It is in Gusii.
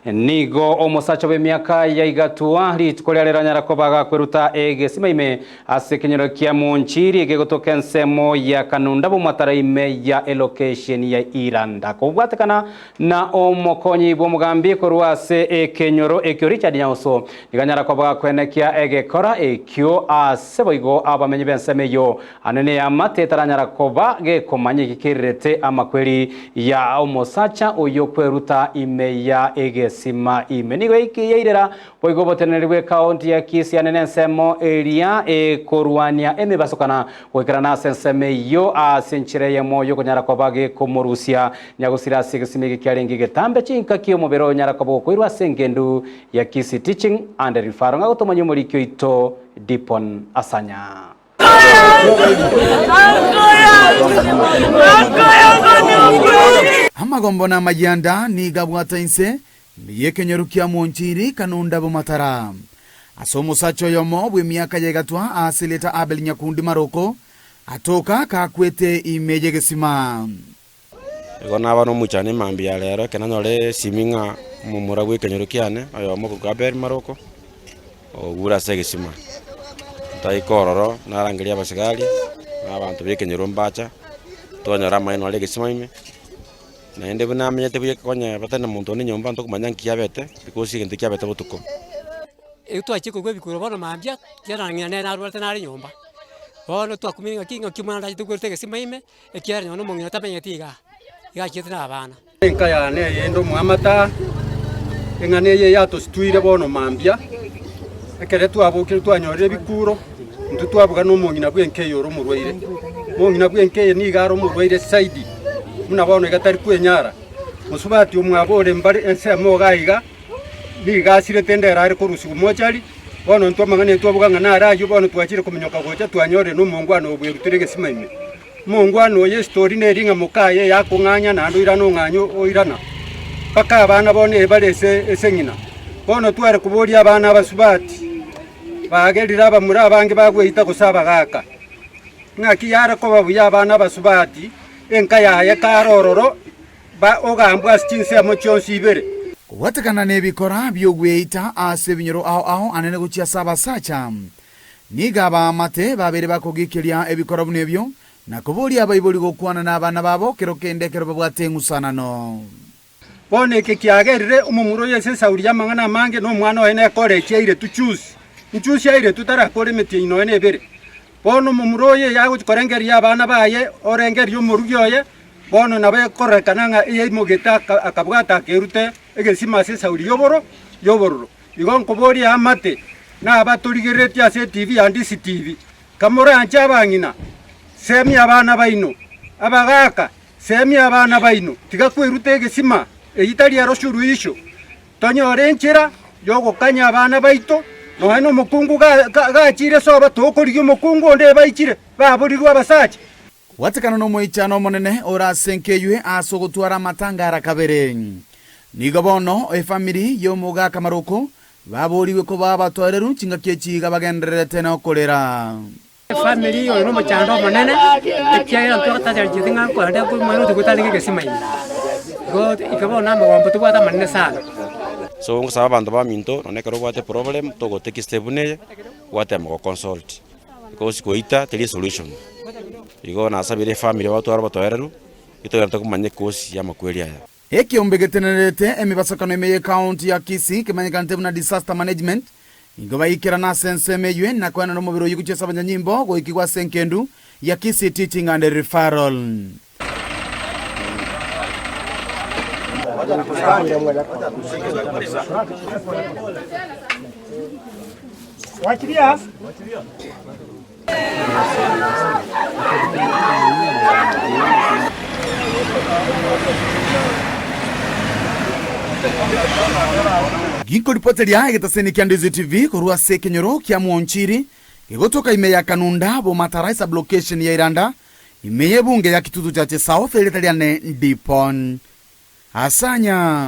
Nigo omosacha bw'emiaka ya igatua rituko ria rero anyara koba gakweruta egesima ime ase ekenyoro kia Monchiri egegotoka ensemo ya Kanunda Bomatara ime ya elokesheni ya Iranda. Kobwatekana na omokonyi bw'omogambi korwa ase ekenyoro ekio Richard Nyauso nigo anyara koba gakwenekia egekora ekio ase boigo abamenyi b'ensemo eyio Ane neamate etaranyara koba gekomanya eki kererete amakweri ya omosacha oyio kweruta ime ya egesima ime. Nigo eki yairera boigo oboteneneri bw'ekaonti ya Kisii ane nensemo eria ekorwania emebasokana goikerana ase ensemo eyio ase enchera eyemo yokonyara koba gekomorusia nyagosira ase egesima eke kiarenge egetambe chinkaki omobere onyara koba gokoirwa ase engendu ya Kisii Teaching and Referral. Ng'a gotomanya omoriki oito Dipon Asanya. Amagombo na amayianda nigo abwate inse y'ekenyoru kia Monchiri Kanunda Bomatara. Ase omosacha oyomo bw'emiaka ya egatwa ase erieta Abel Nyakundi Maroko atoka kakwete ime y'egesima. Igo naba nomoichano emambia ya rero ekero nanyora esimi ng'a omomura bw'ekenyoro kiane oyomo korwa Abel Maroko, ogure ase egesima. Ntaika ororo, narangeria abasigari, na abanto b'ekenyoro mbacha, twanyora amaino aria egesima ime, naende buna amenyete buya konya batari na monto onde nyomba ntokomanya nki abete, because egento kiabete botuko. Ekero twachia korwa ebikuro bono mambia, ekiagera ng'ina nere narwarete nare nyomba, bono twakumire ng'aki ng'aki omwana ndachete kwerwa egesima ime. Ekiagera nonya nomong'ina tamenyeti igaa, iga achiete nabana. Enka yane eyende omwamata, eng'ana eye yatosituire bono mambia, ekere twabokire twanyorire ebikuro, intwe twabuga nomong'ina bw'enka eye ore omorwaire. Omong'ina bw'enka eye nigo are omorwaire zaidi, buna bono iga tari kwenyara. Mosubati omwabo ore mbare ensemo iga iga, nigo asirete ndero are korusigwa mochari, bono intwe amang'ana aye twabuga ng'a nare ayio, bono twachire kominyoka gocha twanyorire nomongwana obwerutire egesima ime. Omongwana oyo esitori neri ng'a mokaye yakong'anya naende oirane ong'anye oirana, mpaka abana bono ebare ase ase ng'ina. Bono tware koboria abana abasubati, bagerire abamura abange bagweita gose abagaka, ng'aki yare koba buya abana abasubati, enka yaye kare ororo, ba ogambwe ase chinsemo chionsi ibere. Kobwatekana nebikora bi'ogweita ase ebinyoro ao ao anene gochia ase abasacha, Nigo abaamate babeire bakogiikeria ebikoro buna ebio, na koboria abaibori gokwana nabana babo kero kende ekero babwate eng'usanano. Bono eke kiagerire omomura oyo ase esauri y'amang'ana amange, na omwana oye nekorechi airetwe chusi. Inchusi airetwe tarakora emetienyi nonya nebere. Bono omomura oyo eyagochia korengereria abana baye, orengereria omorugi oye, bono nabo ekororekana ng'a eyaimogete akabwata akerute egesima ase esauri y'oboro y'obororo. Igo nkoboria eamate na abatorigereretie ase etibi ya DCTV, kamoranche abang'ina, semia abana baino, abagaaka, semia abana baino, tiga kweruta egesima, eyio tari ero suluhisho. Tonyore enchera yogokanya abana baito, nonya na omokungu gachire sobo tokorigia omokungu onde ebaichire, baborirwe abasacha. Gwatekana nomoichano omonene ore ase enka eywe ase ogotwara amatanga ara kabere. Nigo bono efamiri y'omogaka Maroko baborigwe koba abatoereru chingaki echi iga bagendererete nokorera. Efamiri oyo nomochando omonene, ekiagera ntwatacharicheti ng'a nkorende omwana oito gotarenge egesima ime. Igo iga bono amagombo tobwate amanene sana. So ngosaba abanto baminto nonye ekero obwate problem togotake step buna eye, gwatema go consult. Because goita teri esolution. Igo nasabire efamiri batware obotoereru, etogenderete komanya ekosi y'amakweri aya. Ekeombe getenenerete emebasokano ime y'ecounty ya Kisii kemanyekanete buna Disaster Management nigo baikerana ase ensemo eywe na koenana omobere oyio gochia ase abanyanyimbo goikigwa ase enkendu ya Kisii Teaching and Referral. Ginkoripoteria egetaseni kia Ndizi TV korwa ase ekenyoro kia Mwonchiri gegotoka ime ya Kanunda, Bomatara Sub-location ya Iranda, ime y'ebunge ya Kitutu Chache South, erieta riane Ndipon Asanya.